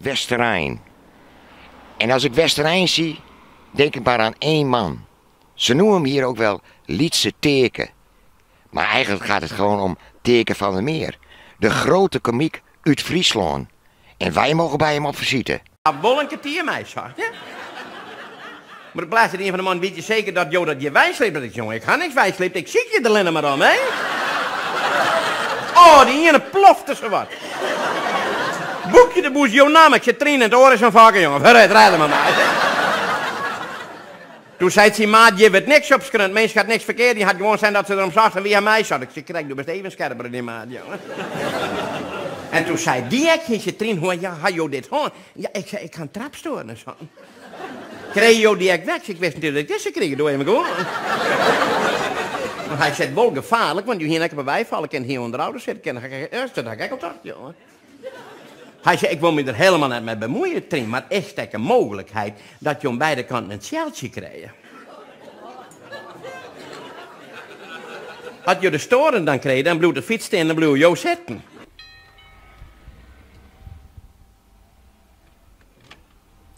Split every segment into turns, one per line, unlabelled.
Westerein. En als ik Westerein zie, denk ik maar aan één man. Ze noemen hem hier ook wel Lytse Teake. Maar eigenlijk gaat het gewoon om Teake van der Meer. De grote komiek uit Fryslân. En wij mogen bij hem op visite.
Wol in kertier mei, sei hè. Maar ik blaas het een van de man, weet je zeker dat jo dat je wijsleept? Dat ik, jongen, ik ha niks wijsleept, ik zie je er alleen maar om, hè? Oh, die ene plofte zo wat. Boekje de boes, jo naam, ik zit trainen in het oor is een varken, jongen. Verret, rijd maar maar. Toen zei ze, maat, je weet niks op het mens gaat niks verkeerd. Die had gewoon zijn dat ze erom zag en wie aan mij zat. Ik zei, krijg, du bist even scherper dan die maat, jongen. En toen zei die, ik zei, Trien, hoe ja, ha jo dit hoor? Ja, ik zei, ik kan trapstoren en zo. Kreeg jo die ik weg? Ik wist natuurlijk dat ik ze kreeg, doe even gewoon. Maar hij zei, wel gevaarlijk, want je hier lekker bij bijvallen kan hier onder ouders zitten. Dat had ik al dacht, jongen. Hij zei, ik wil me er helemaal niet mee bemoeien, Trien, maar is het een mogelijkheid dat je om beide kanten een sjaaltje krijgt? Had je de storen dan kreeg, dan bleef de fiets en dan bleef jo zitten.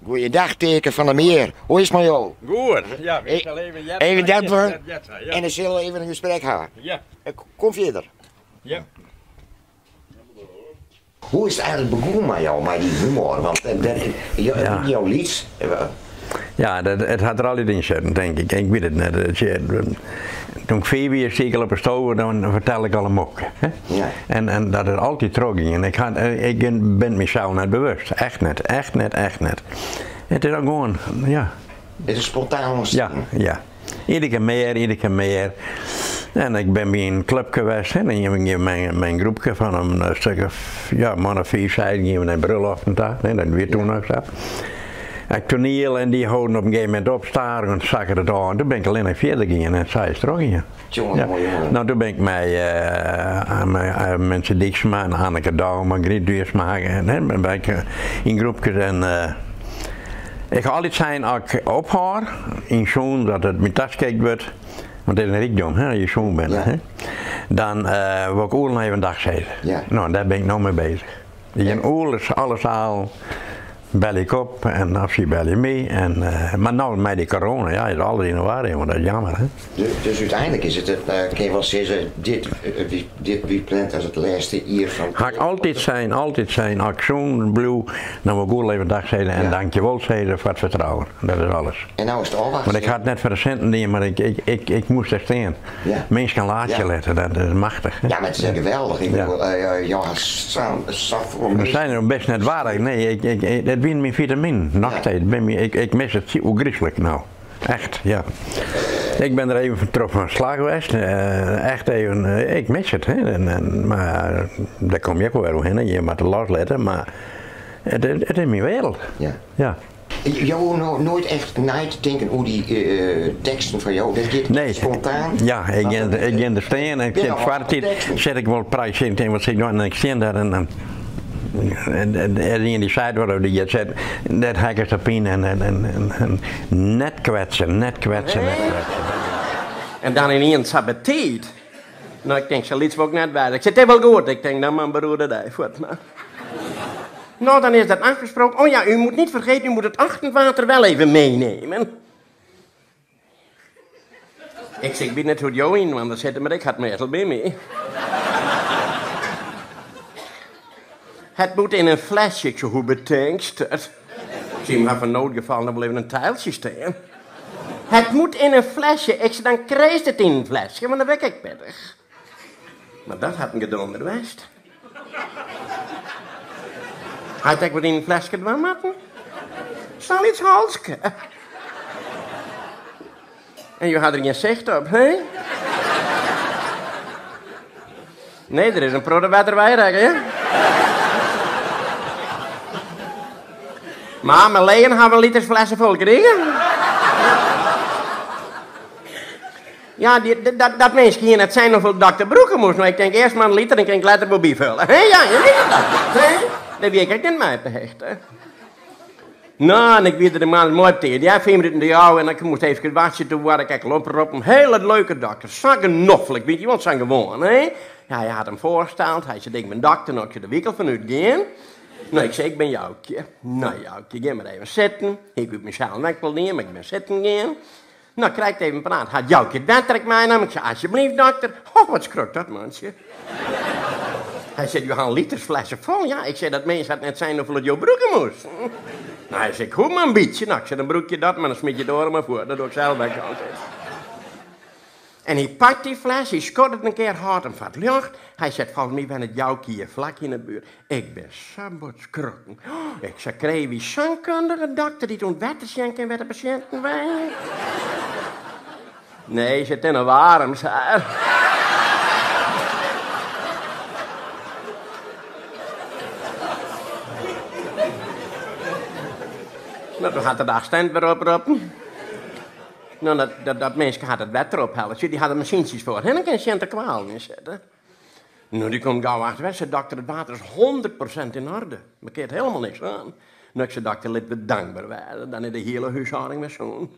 Goeiedag, Teake van der Meer. Hoe is het met jou?
Goed, ja, ik zal even jetten.
Even dat
ja, ja.
En dan zullen we even een gesprek hebben.
Ja.
Kom verder.
Ja.
Hoe is het eigenlijk begonnen met jou, met die humor? Want dat, jouw lied...
Ja, dat, het had er altijd in zitten, denk ik. Ik weet het net. Toen ik 4 was, zie ik al op de stoel, dan vertel ik al een mopje. Hè?
Ja.
En dat het altijd terug ging. En ik ben mezelf net bewust. Echt net, echt net, echt net. Het is ook gewoon, ja.
Het is spontaan ontstaan.
Ja, ja. Iedere keer meer, iedere keer meer. En ik ben bij een club geweest, hè, en dan ging ik mijn groepje van een stuk of, ja, man of 4, 6, gingen we naar bruiloft en dat, hè, dat weer toen nog zo. Ik toneel en die houden op een gegeven moment op staan en zakken het aan. Toen ben ik alleen nog verder gegaan en zij is er ook in.
Jongen,
Ja.
jongen, jongen.
Nou, toen ben ik met mensen Dijksma en Hanneke Douwma, Griet Duursma en, hè, ben ik in groepjes en ik ga altijd zijn als ik ophoud in zo'n dat het met tas gekeken wordt, want het is een rijkdom, hè, als je zoon bent,
Ja.
hè. Dan wil ik oorlog even een dag zitten.
Ja.
Nou, daar ben ik nou mee bezig. Ik ben oorlog, alles al. Bel ik op en als je bel je mee. En maar nou met die corona, ja, is alles in de war, jongen, dat is jammer. Hè?
Dus uiteindelijk is het, het kan je wel zeggen, dit wie plant als het laatste hier van...
Ga ik altijd zijn, als ik zo'n blue, dan wil ik goed even dag zeggen en
Ja.
dankjewel zeggen voor het vertrouwen. Dat is alles.
En nou is het al wachten.
Want ik had het net voor de centen nemen, maar ik moest er staan.
Ja.
Mensen kan laatje
Ja.
letten, dat is machtig. Hè?
Ja, maar het is geweldig. Ik
Ja.
bedoel, jou had saf voor
We
me.
zijn er best net waardig. Nee, dat wint mijn vitamine. Nog
Ja.
steeds. Ik mis het zo griezelig nou. Echt, ja. Ik ben er even van terug van slag geweest. Echt even, ik mis het. Hè. Maar daar kom je ook wel weer omheen, hè. Je moet er losletten, maar het is mijn wereld.
Ja.
Ja.
Jou hoeft nooit echt na te denken hoe die teksten van jou, dat gaat
Nee.
spontaan?
Ja,
Want dat
ik ga er staan en ik
Ben
zit
al
zwart
teksten.
zet ik wel prijs in, wat zeg ik nou, en ik sta daar en dan en er in die site waarop die het zet, dat hek is de pijn en net kwetsen, net kwetsen, net kwetsen.
En dan ineens saboteerd. Nou, ik denk, ze liet ze ook net bij. Ik zit wel goed. Ik denk, nou, mijn broer, dat hij voort maar. Nou, dan is dat afgesproken. Oh ja, u moet niet vergeten, u moet het ochtendwater wel even meenemen. Ik zeg, ik weet net hoe het jou in, want dan zit maar ik had meestal bij me. Het moet in een flesje, ik zeg, hoe bedenkt het? Ik zie hem haar van noodgeval nog wel even een tijltje staan. Het moet in een flesje. Ik zeg, dan krijgt het in een flesje, want dan wek ik pittig. Maar dat had een gedonder geweest. Had ik wat in een flesje gedaan, Martin? Stel iets halske. En je had er geen zicht op, hè? Nee, er is een protowater bij, hè? Maar mijn leden hebben liters flessen vol gekregen. Ja, dat mens hier net zijn hoeveel dokter Broeken moest. Maar ik denk eerst maar een liter en kan ik later wel bijvullen. Hé, ja, je weet het dat. Hè? Daar weet ik niet mee te hechten. Nou, en ik weet er de man mooi tegen. Ja, 5 minuten de jou en ik moest even wassen. Toen waar ik lopen op een hele leuke dokter. Zo genoffelijk, weet je, want zijn gewoon, hè? Ja, hij had hem voorgesteld. Hij zei, ik ben dokter, nou, ik zou de winkel vanuit gaan. No, ik sei, ik bin Joukje. No, Joukje, gean mar even sitten. Hie ik út mysels ek wol dien, mar ik bin sitten gien. No, krekt even praat. Hat Joukje it wetter ek meinaam? Ik sei, asjebleaft, dokter. Ho, wat skrok dat mantsje. Hy sei, jo ha in litersflesse fol. Ja, ik sei, dat mins hat net sein hoefolle jo brûke moast. No, hy sei, ik hoech mar in bytsje. No, ik sei, dan brûk je dat, mar dan smyt je it oare mar fuort. Dat doch ik sels ek altyd. En hy pakt dy fles, hy skoddet in kear, hâldt him foar it ljocht. Hy seit, folgens my wennet Joukje hjir flak yn 'e buert. Ik bin sa bot skrokken. Ik sei, krije wy sa'n kundige dokter dy't oan it wetter sjen kin wêr't de pasjinten wenje? Nee, sit in waarm, sei er. No, doe hat er de assistint wer oproppen. No, dat, dat minske hat it wetter ophelle. Sjoch, dy ha der masyntsjes foar. Hè, dan kin sjen der kwalen yn sitte. No, dy komt gau achter. Sei dokter, it water is 100% in orde. Der keart helemaal niks oan. No, ik sei, dokter, lit we dankber wêze. Dan is de hiele húshâlding wer sûn.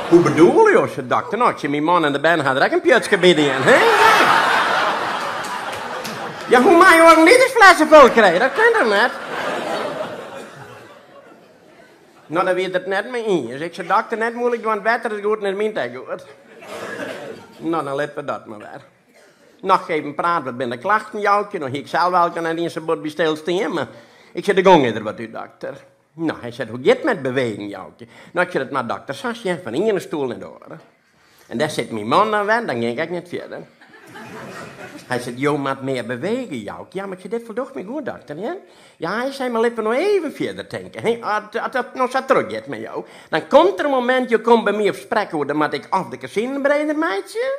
Hoe bedoele jo, sei dokter? No, ik sei, myn man en de bern ha der ek in pjutske by dien. Hè? Ja, hoe mei jo in litersflesse fol krije? Dat kin toch net? No, dêr wie er it net mei iens. Ik sei, dokter, net muoilik dwaan, it wetter is goed en is myn ek goed. No, dan litte we dat mar wer. Noch even praat, wat binne de klachten, Joukje? No hie ik sels eigentlik noch net iens sa bot by stilstean, mar ik sei, de gong is der wat út, dokter. No, hy seit, hoe giet it met bewegen, Joukje? No, ik sei, dat moat dokter sa sjen, fan de iene stoel nei de oare. En dêr sit myn man dan wer, dan gean ik ek net fierder. Hy seit, jo moat mear bewege, Jouk. Ja, mar ik sei, dit foldocht my goed, dokter, hear. Ja, hy sei, mar lit we no even fierder tinke, hè. As dat no sa trochgiet mei jo, dan komt der in momint, jo komme by my op sprekoer, dan moat ik of de kezinen breder meitsje,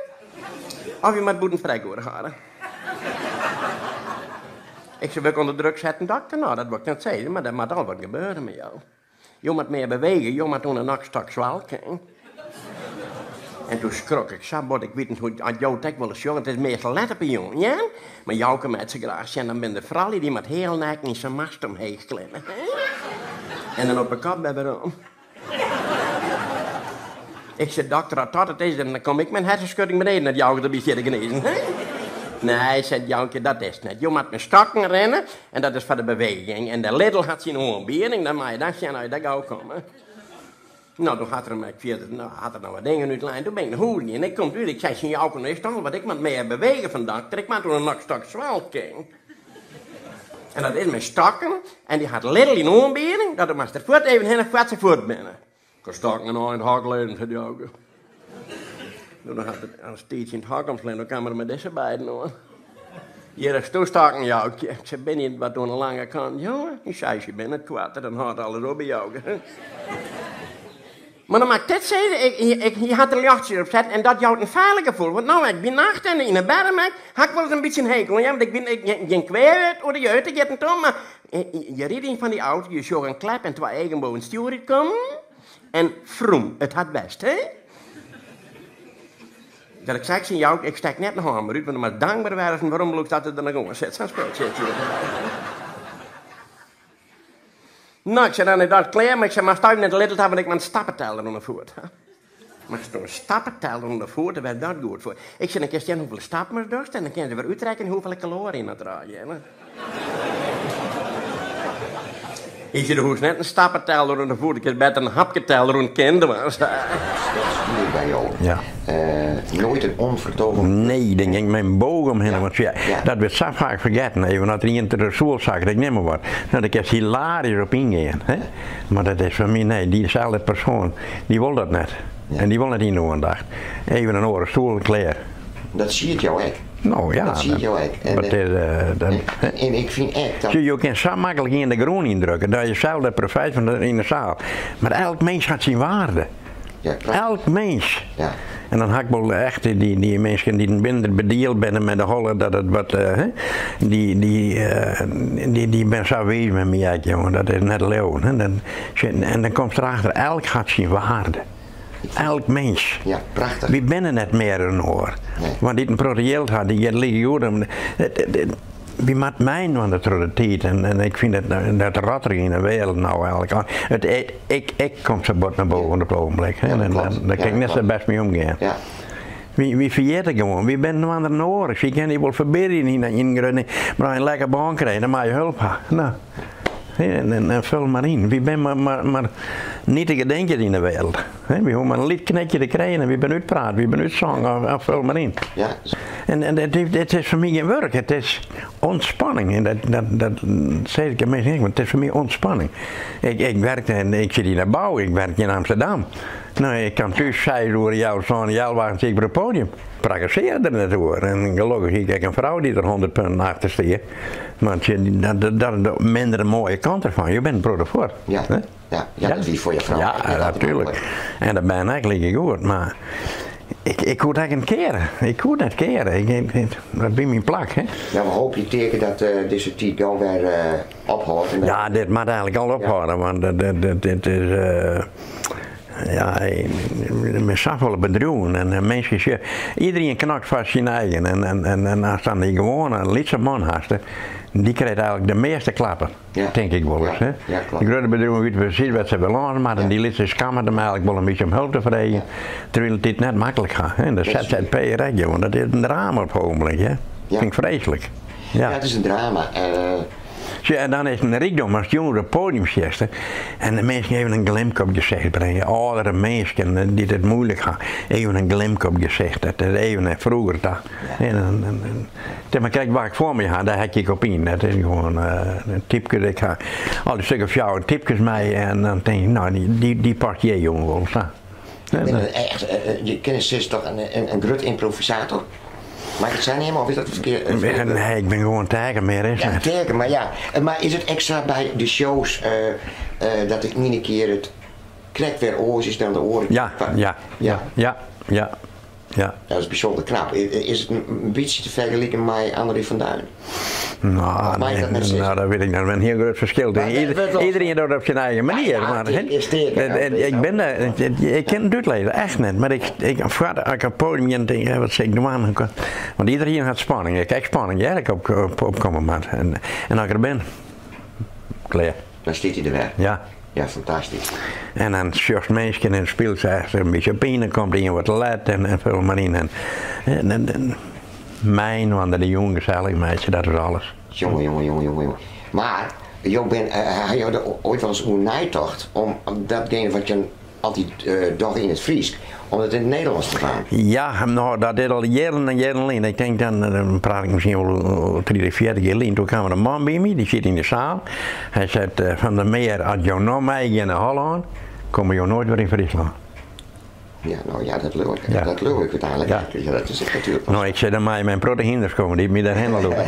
of jo moat bûten sprekoer hâlde. Ik sei, wurd ik ûnder druk setten, dokter? No, dat wol ik net sizze, mar der moat al wat gebeure mei jo. Jo moat mear bewege, jo moat oan de nokstok swalke. En toen skrok ik sa bot, ik wit net hoe't at jo it ek wolris sjogge, it is meastal let op 'e jûn, hear. Mar Jouke mei it sa graach sjen, dan binne der froulju dy moat heal neaken yn sa'n mast omheech klimme. En dan op 'e kop wer werom. Ik sei, dokter, as dat it is, dan kom ik mei in hersenskudding beneden as Jouke derby stiet te gnizen. Nee, seit Joukje, dat is it net. Jo moat mei stokken rinne en dat is foar de beweging. En de Lidl hat syn oanbieding, dan mei je dan sjen as je dêr gau komme. No, doe hat er him ek fierder, no, hat er noch wat dingen útlein. Doe bin ik nei hûs gien. Ik kom út, ik sei tsjin Jouke, no is it al wat, ik moat mear bewege fan dokter, ik moat oan de nokstok swalke. En dat is mei stokken en dy hat Lidl yn oanbieding, dat do moatst der fuort even hinne foar't se fuort binne. Ik ha stokken en yn it hok lizzen, sei Jouke. No, dan hat er in tiidsje yn it hok omslein, dan kaam er mei dizze beiden oan. Hjir is do stokken, Joukje. Ik sei, binne dy wat oan de lange kant, jonge? Hy sei, se binne net koarter, dan hâldt alles op by Jouke. Mar dan moat ik dit sizze, ik, ik, hy hat der ljochtsjes op set en dat jout in feilich gefoel. Want no ek by nacht en yn 'e berm ek, ha ik wolris in bytsje in hekel oan. Ja, want ik bin gjin kwea oer de jeugd, dêr giet it net om, mar je ride yn fan dy auto, je sjogge in klep en twa eagen boven it stjoer útkommen en froem, it hat west, hè? Dat ik sei tsjin Jouk, ik stek net in hân mear út, want do moatst dankber wêze en werom lûkst dat it der noch oan sit. Sa'n spul sit hjir. No, ik sei dan is dat klear, mar ik sei, moatst even nei de Lidl ta, want ik moat in stappeteller oan de foet ha. Moatst in stappeteller oan de foet, dêr wêr is dat goed foar? Ik sei, dan kinst sjen hoefolle stappen ast dochst en dan kinne se wer útrekkenje hoefolle kaloaryen dat derôf geane. Ik sei, do hoechst net in stappeteller oan de foet, do kinst better in hapketeller oan it kin dwaan.
Nu bij jou.
Ja.
Nooit een onvertogen.
Nee, dan ging mijn boog omhinne. Want ja, dat wurdt sa faak fergetten. Even as der ien troch de stoel sakket, ik nim mar wat. No, dêr kinst hilarisch op yngean. Hè? Mar dat is foar my, nee, dyselde persoan, dy wol dat net. En dy wol net yn de oandacht. Even in oare stoel, klear.
Dat siet jou ek.
No ja.
Dat siet jou ek. En,
dat is, dat,
en ik fyn ek dat.
Sjoch, jo kinne sa maklik ien de grûn yndrukke, dat je sels de profijt fan yn de saal. Mar elk mins hat syn waarde.
Ja, prachtig.
Elk mins.
Ja.
En dan ha ik wol echt dy, dy minsken dy't minder bedield binne mei de holle, dat it wat, hè, dy, dy, dy, dy binne sa wiis mei my ek, jonge, dat is net leauwen. Hè. Dan, en dan komst derachter, elk hat syn waarde. Elk mins.
Ja, prachtich.
Wy binne net mear in oar.
Nee.
Want dy't in protte jild hat, dy giet likegoed om. Wy moatte meiinoar troch de tiid en, en ik fyn dat, dat rotterige yn de wereld no eigentlik. It, ik, ik kom sa bot nei boven op it ogenblik.
Ja,
en,
klopt.
en, dêr kin ik net sa bêst mei omgean.
Ja.
Wy ferjitte gewoan, wy binne in ander noadich. Sy kinne dy wol ferberje yn in grut ding, mar as je in lekke bân krije, dan moatte je hulp ha. No, en ful mar yn. Wy binne mar nietige dinkjes yn de wereld. Wy hoege mar in lyts knikje te krijen en wy binne útpraat, wy binne útsongen, of ful mar yn. En it is foar my gjin wurk, it is ûntspanning. En dat sis ik de minsken ek, mar it is foar my ûntspanning. Ik werk en ik sit yn de bou, ik werk yn Amsterdam. No, ik kaam thús seis oere, healwei sânen, healwei achten siet ik wer op it podium. Prakkesearre der net oer. En gelokkich hie ik ek in frou dy't der 100 punten achter stie. Want dat is de mindere moaie kant derfan. Je binne in protte fuort.
Ja, ja, ja, dat wie foar je frou
Ja,
ek net altyd
natuurlijk.
maklik.
En de bern ek likegoed. Mar ik koe it ek net keare. Ik koe it net keare. Dat wie myn plak. Hè.
Ja, we hoopje teken dat dizze tiid gau wer ophâldt. En dat
Ja, dit moat eigentlik al ophâlde, want dit is, ja, met safolle bedriuwen en minsken, sjoch, iederien knokt foar syn eigen en ast dan dy gewoane lytse man hast, dy krijt eigentlik de measte klappen, tink ik wolris. Hè. De grutte bedriuwen witte presys wêr't se belâne moatte en dy lytse skammet him eigentlik wol in bytsje om help te freegjen, terwyl it dit net maklik ha. Hè. De ZZP ek, jonge, dat is in drama op it ogenblik, hè. Fyn ik freeslik.
Ja, it is in drama.
Sjoch, en dan is it in rykdom ast jûns op it podium sitst en de minsken even in glimk op gesicht bringe. Âldere minsken dy't it moeilik ha, even in glimk op gesicht. Dat is even nei froeger ta. En it is mar krekt wat ik foar my ha, dêr hek ik op yn. Dat is gewoan in typke. Ik ha al dy stukken fjouwer typkes mei en dan tink ik, no, dy past hjir jûn wol. Sa.
Je binne echt, je kinne sizze toch in grut ymprovisator? Mei ik it sa neame of is dat ferkeard?
Nee, ik bin gewoan Teake, mear is
Ja,
net.
Teake, mar ja. Mar is it ek sa by de shows dat de iene kear it krekt wer oars is dan de oare
Ja,
kear?
ja, ja, ja, ja, ja.
Dat is bysûnder knap. Is it in bytsje te fergeliken mei André van Duin?
No,
Of mei ik dat net sizze?
No, dat wit ik net. In hiel grut ferskil.
Maar dat wurdt wel
Iederien docht op syn eigen manier.
Ja,
mar,
het is teken,
het, het, ik bin der, het, het, ik kin it útlizze, echt net. Mar ik, ik, foar ik op it podium gean, tink ik, wat sil ik dwaan? Want iederien hat spanning. Ik ha ek spanning, hear, ik opkomme moat. En as ik der bin, klear.
Dan stiet hy der wer.
Ja.
Ja, fantastysk.
En dan sjochst minsken en spylst se echt in bytsje op yn, dan komt ien wat te let en ful mar yn. En myn, want de jûn gesellich meitsje, dat is alles.
Jonge, jonge, jonge, jonge, jonge. Mar, jo bin, ha jo der oait wolris oer neitocht om datgene wat jo altyd dogge yn it Frysk, om dat yn it Nederlânsk te dwaan?
Ja, no, dat is al jierren en jierren lyn. Ik tink dan, dan praat ik miskien wol oer 30, 40 jier lyn. Doe kaam der in man by my, dy siet yn de saal. Hy sei, Van der Meer, as jo no meigean nei Hollân, komme jo noait wer yn Fryslân.
Ja, no ja, dat leau ik,
Ja.
dat leau ik úteinlik
Ja.
ek. Ja, dat is ek natuerlik.
No, ik sei, dan meie myn protte hynders komme dy't my dêrhinne lûke.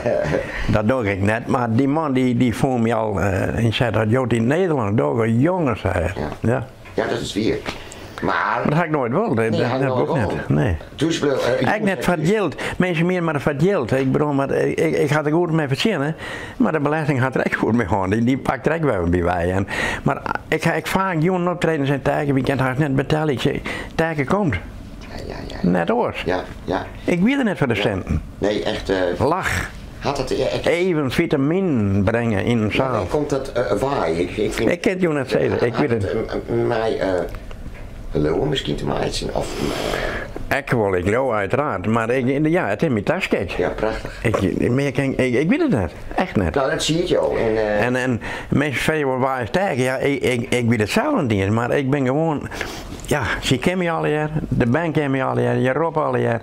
Dat doch ik net, mar dy man dy fûn my al, hy sei, as jo it yn it Nederlânsk dogge, jonge, sei er.
Ja.
Ja.
Ja, dat is wier. Mar
Dat ha ik noait wol, dat
Nee, ha ik
dat
noait
wol ik
wol.
net. Nee.
Thús bleau,
Ek net foar it jild. Minsken miene mar foar it jild. Ik bedoel, mar ik ha der goed mei fertsjinne, mar de belesting hat der ek goed mei hân. Dy pakt der ek wer by wei. En, mar ik ha ek faak jûn optredens en Teake, wy kinne it hast net betelje. Ik sei, Teake komt.
Ja, ja, ja.
Net oars.
Ja, ja.
Ik wie der net foar de sinten.
Nee, echt.
Lach.
Hat dat ek
Even vitaminen bringe yn in
Ja,
saal.
komt dat wei? Ik, ik fyn
Ik kin it jo net sizze. Ik wit it.
Mei leauwen miskien te meitsjen? Of,
Ek wol, ik leau uiteraard, mar ik, ja, it is myn taskek.
Ja, prachtich.
Ik, mear kin, ik wit it net. Echt net.
No, dat siet jo. En,
En minsken freegje wol wa is Teake? Ja, ik wit it sels net iens, mar ik bin gewoan, ja, sy ken my allegear, de band ken my allegear, je roppe allegear.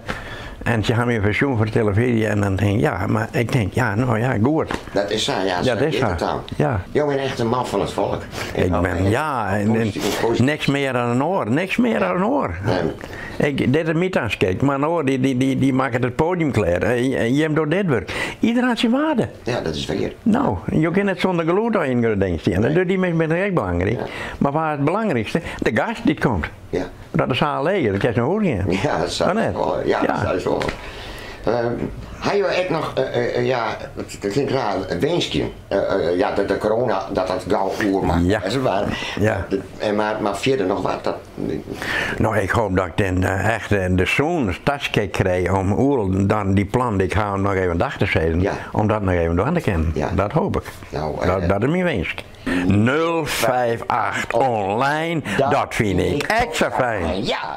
En se ha my fersjoen foar de telefyzje en dan tink ik, ja, mar ik tink, ja, no ja, goed.
Dat is sa, ja,
Dat
sa
is
giet
sa,
it dan.
ja.
Jo binne echt in man fan it folk.
Ik bin, ja, en niks mear dan in oar, niks mear dan in oar.
Nee.
Ik, dit is myn taskik, mar in oar dy makket it podium klear. Jim docht dit wurk. Ieder hat syn waarde.
Ja, dat is wier.
No, jo kinne net sûnder gelûd yn grut ding stean.
Nee.
Dy minsken binne ek belangryk.
Ja.
Mar wa is it belangrykste? De gast dy't komt.
Ja.
Dat de saal leech is, dan kinst nei hûs gean.
Ja, dat
Of net?
wol. Ja,
Ja.
dat is wol. Ha jo ek noch, ja, dat klinkt raar, in winskje? Ja, dat de corona, dat dat gau oer moat.
Ja.
Dat is waar.
Ja.
En mar fierder noch wat? Dat...
No, ik hoop dat ik dan echt de sûnens taskik krij om oeral dan dy plan dy't ik ha om noch even dag te sizzen,
Ja.
om dat noch even dwaan te kinnen.
Ja.
Dat hoop ik.
Nou,
Dat is myn winsk. 058 online, dat fyn ik ek sa fijn.
Ja.